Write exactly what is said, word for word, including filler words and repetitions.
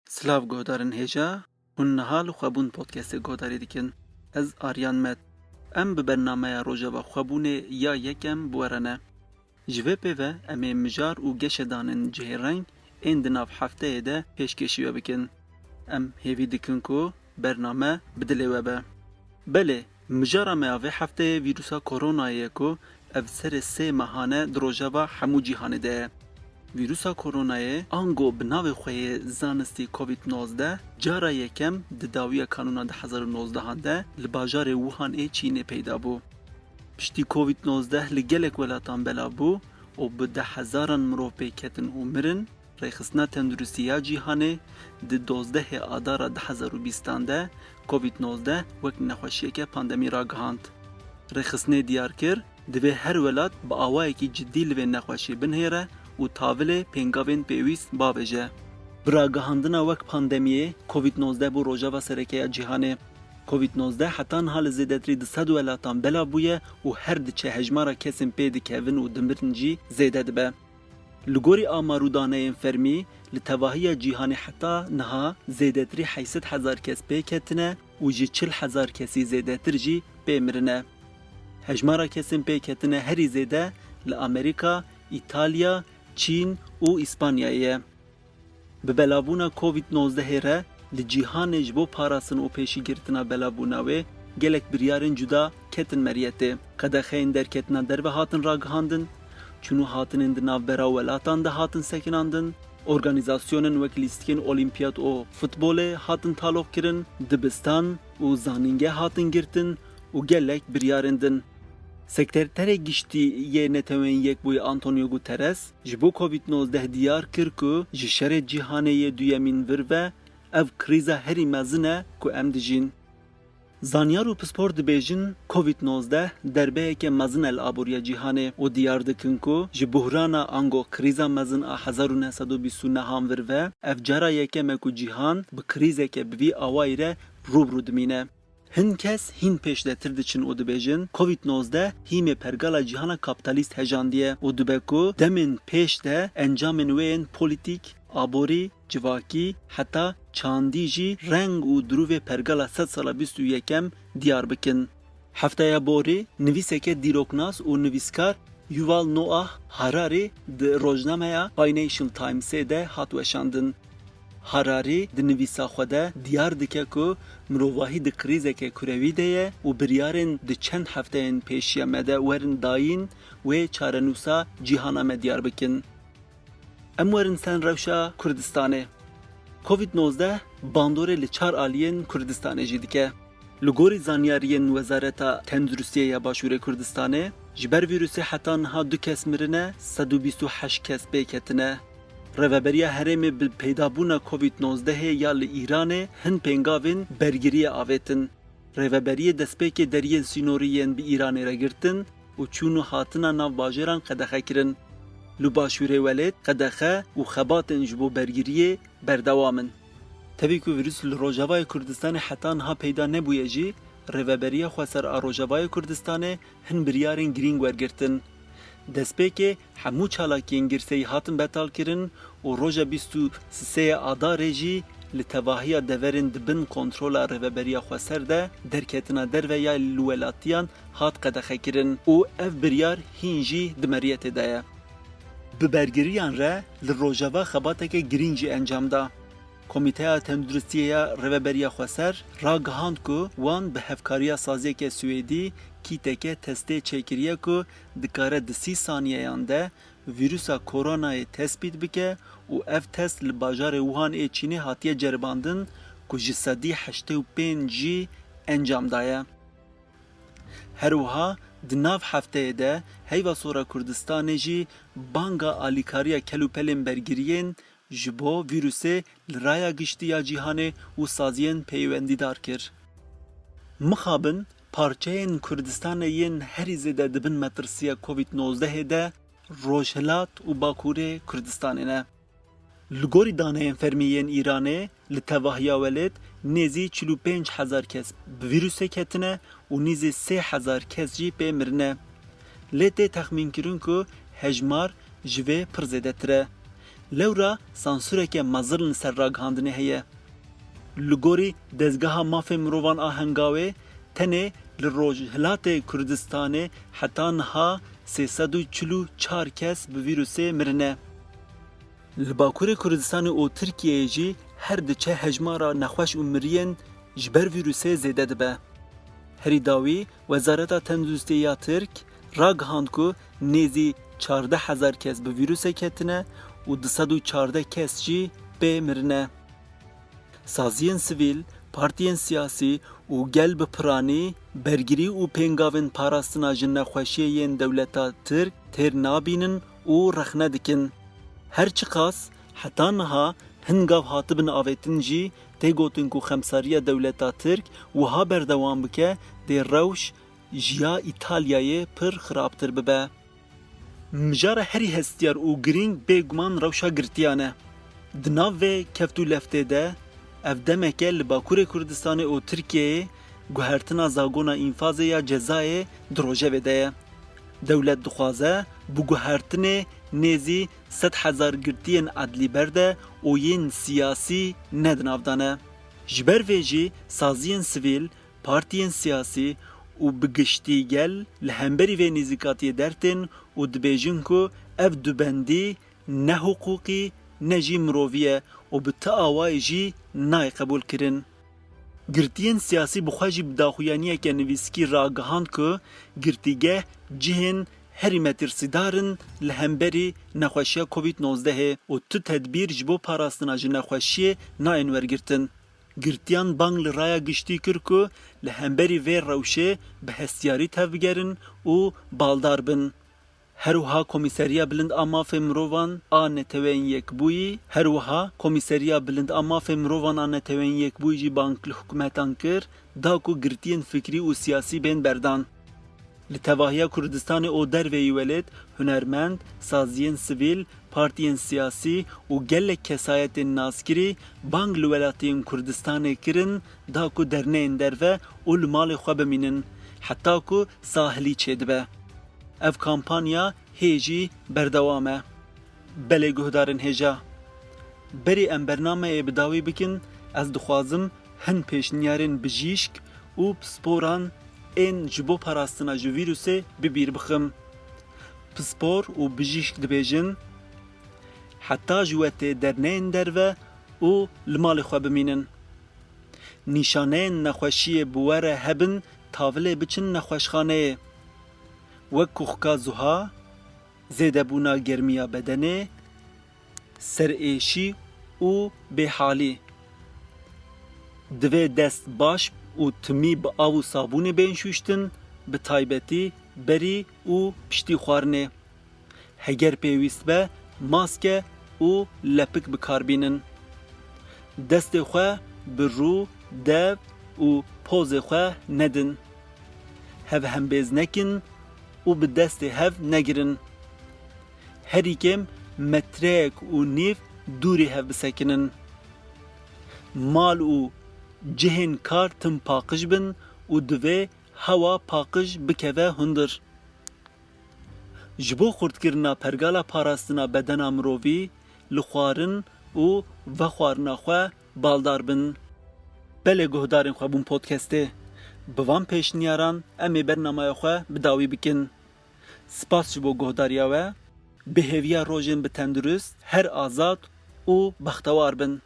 Silav guhdarên hêja, hûn niha li Xwebûn Podcastê guhdarî dikin. Ez Aryan Met. Em bi bernameya Rojeva Xwebûnê ya yekem bi we re ne. Ji vê pê ve em ê mijar û geşedanên cihêreng ên di nav hefteyê de pêşkêşî we bikin. Em hêvî dikin ku bername bi dilê we be. Belê, mijara me ya vê hefteyê vîrusa koronayê ye ku ev serê sê mehan e di rojeva hemû cîhanê de ye. Vîrusa koronayê ango bi navê xwe yê zanistî Covid nozdeh cara yekem di dawiya kanûna du hezar û nozdehan de li bajarê Wuhan ê Çînê peyda bû. Piştî Covid nozdeh li gelek welatan belav bû û bi deh hezaran mirov pê ketin û mirin, Rêxistina Tenduristî ya Cîhanê di dozdehê Adara du hezar û bîstan de Covid nozdeh wek nexweşiyeke pandemî ragihand. Rêxistinê diyar kir, divê her welat bi awayekî cidî li vê nexweşiyê binihêre û tavilê pêngavên pêwîst bavêje. Bi ragihandina wek pandemiyê, Covid nozdeh bû rojeva sereke ya cîhanê. Covid nozdeh heta niha li zêdetirî du sed welatan belav bûye û her diçe hejmara kesên pê dikevin û dimirin jî zêde dibe. Li gorî amar û daneyên fermî, li tevahiya cîhanê heta niha zêdetirî heyt sed hezar kes pê ketine û ji çil hezar kesî zêdetir jî pê mirine. Hejmara kesên pê ketine herî zêde li Amerîka, Îtalya, Çîn û Îspanyayê ye. Bi belavbûna Covid nozdehê re li cîhanê ji bo parastin û pêşîgirtina belavbûna wê gelek biryarên cuda ketin meriyetê. Qedexeyên derketina derve hatin ragihandin, çûn û hatinên di navbera welatan de hatin sekinandin, organîzasyonên wek lîstikên olîmpiyat û futbolê hatin taloqkirin, dibistan û zanîngeh hatin girtin û gelek biryarên din. Sekreterê Giştî yê Netewên Yekbûyî Antonio Guterres ji bo Covid nozdeh diyar kir ku ji şerê cîhanê yê duyemîn vir ve ev krîza herî mezin e ku em dijîn. Zanyar û pispor dibêjin Covid nozdeh derbeyeke mezin e li aboriya cîhanê û diyar dikin ku ji buhrana ango krîza mezin a hezar û neh sed û bîst û nehan vir ve ev cara yekem e ku cîhan bi krîzeke bi vî awayî re rû bi rû dimîne. Hin kes hîn pêşdetir diçin û dibêjin, Covid nozdeh hîmê pergala cîhana kapîtalîst hejandiye û dibe ku demên pêş de encamên wê yên polîtîk, aborî, civakî, heta çandî jî reng û dirûvê pergala sedsala bîst û yekem diyar bikin. Hefteya borî, nivîseke dîroknas û nivîskar Yuval Noah Harari di rojnameya Financial Timesê de hat weşandin. Harari di nivîsa xwe de diyar dike ku mirovahî di krîzeke kurewî de ye û biryarên di çend hefteyên pêşiya me de werin dayîn wê çarenûsa cîhana me diyar bikin. Em werin ser rewşa Kurdistanê. Covid nozdeh bandorê li çar aliyên Kurdistanê jî dike. Li gorî zanyariyên Wezareta Tenduristiyê ya Başûrê Kurdistanê, ji ber vîrusê heta niha du kes mirine, sed û bîst û heşt kes pê ketine. Rêveberiya herêmê bi peydabûna Covid nozdehê ya li Îranê hin pêngavên bergiriyê avêtin. Rêveberiyê destpêkê deriyên sînorî yên bi Îranê re girtin û çûn û hatina nav bajêran qedexe kirin. Li başûrê welêt qedexe û xebatên ji bo bergiriyê berdewam in. Tevî ku vîrus li Rojavayê Kurdistanê heta niha peyda nebûye jî, Rêveberiya Xweser a Rojavayê Kurdistanê hin biryarên girîng wergirtin. Destpêkê hemû çalakiyên girseyî hatin betalkirin û roja bîst û sê Adarê jî li tevahiya deverên di bin kontrola Rêveberiya Xweser de derketina derve ya li welatiyan hat qedexekirin û ev biryar hîn jî di meriyetê de ye. Bi bergiriyan re li Rojava xebateke girîng jî encam da. Komîteya Tenduristiyê ya Rêveberiya Xweser ragihand ku wan bi hevkariya saziyeke Swêdî kîteke testê çêkiriye ku dikare di sî saniyeyan de vîrusa koronayê tespît bike û ev test li bajarê Wuhan ê Çînê hatiye ceribandin ku ji sedî heştê û pênc jî encam daye. Her wiha di nav hefteyê de Heyva Sor a Kurdistanê jî banga alîkariya kelûpelên bergiriyên ji bo vîrusê li raya giştî ya cîhanê û saziyên peywendîdar kir. Mixabin parçeyên Kurdistanê yên herî zêde di bin metirsiya Covid nozdehê de Rojhilat û Bakurê Kurdistanê ne. Li gorî daneyên fermî yên Îranê, li tevahiya welêt nêzî çil û pênc hezar kes bi vîrusê ketine û nîzî sê hezar kes jî pê mirine. Lê tê texmînkirin ku hejmar ji vê pir zêdetir e. Lewra sansureke mezin li ser ragihandinê heye. Li gorî Dezgeha Mafê Mirovan a Hengawê, tenê li Rojhilatê Kurdistanê heta niha sê sed û çil û çar kes bi vîrusê mirine. Li Bakurê Kurdistanê û Tirkiyeyê jî her diçe hejmara nexweş û miriyên ji ber vîrusê zêde dibe. Herî dawî, Wezareta Tenduristiyê ya Tirk ragihand ku nêzî çardeh hezar kes bi vîrusê ketine û du sed û çardeh kes jî pê mirine. Saziyên sivîl, partiyên siyasî û gel bi piranî bergirî û pêngavên parastina ji nexweşiyê yên dewleta Tirk têr nabînin û rexne dikin. Her çiqas heta niha hin gav hatibin avêtin jî, tê gotin ku xemsariya dewleta Tirk wiha berdewam bike, dê rewş ji ya Îtalyayê pir xirabtir bibe. Mijara herî hestiyar û girîng bêguman rewşa girtiyan e. Di nav vê keft û leftê de, ev demeke li Bakurê Kurdistanê û Tirkiyeyê guhertina zagona înfazê ya cezayê di rojevê de ye. Dewlet dixwaze bi guhertinê nêzî sed hezar girtiyên edlî berde û yên siyasî ne di nav de ne. Ji ber vê jî saziyên sivîl, partiyên siyasî û bi giştî gel li hemberî vê nêzîkatiyê dertên û dibêjin ku ev dubendî ne hiqûqî ne jî mirovî ye û bi ti awayî jî nayê qebûlkirin. Girtiyên siyasî bi xwe jî bi daxuyaniyeke nivîskî ragihand ku girtîgeh cihên herî metirsîdar in li hemberî nexweşiya Covid nozdehê û tu tedbîr ji bo parastina ji nexweşiyê nayên wergirtin. Girtiyan bang li raya giştî kir ku li hemberî vê rewşê bi hestiyarî tevbigerin û baldar bin. Her wiha Komîseriya Bilind a Mafê Mirovan a Neteweyên Yekbûyî, her wiha Komîseriya Bilind a Mafê Mirovan a Neteweyên Yekbûyî jî bang li hikûmetan kir, da ku girtiyên fikrî û siyasî bên berdan. Li tevahiya Kurdistanê û derveyî welêt, hunermend, saziyên sivîl, partiyên siyasî û gelek kesayetên naskirî bang li welatiyên Kurdistanê kirin, da ku derneyên derve û li malê xwe bimînin, heta ku sahilî çêdibe. Ev kampanya hê jî berdewam e. Belê guhdarên hêja, berî em bernameyê bi dawî bikin, ez dixwazim hin pêşniyarên bijîşk û pisporan ên ji bo parastina ji vîrusê bi bîr bixim. Pispor û bijîşk dibêjin, heta ji we tê derneyên derve û li malê xwe bimînin. Nîşaneyên nexweşiyê bi we re hebin, tavilê biçin nexweşxaneyê, wek kuxka zuha, zêdebûna germiya bedenê, serêşî û bêhalî. Divê dest baş û timî bi av û sabûnê bên şûştin, bi taybetî berî û piştî xwarinê. Heger pêwîst be, maske û lepik bi kar bînin. Destê xwe bi rû, dev û pozê xwe nedin. Hev hembêz nekin û bi destê hev negirin. Herî kêm metreyek û nîv dûrî hev bisekinin. Mal û cihên kar tim paqij bin û divê hewa paqij bikeve hundir. Ji bo xurtkirina pergala parastina bedena mirovî, li xwarin û vexwarina xwe baldar bin. Belê guhdarên xwe bûn podcastê. Bi van pêşniyaran em ê bernamaya xwe bi dawî bikin. Spas ji bo guhdariya we. Bi hêviya rojên bi tendurist, her azad û bextewar bin.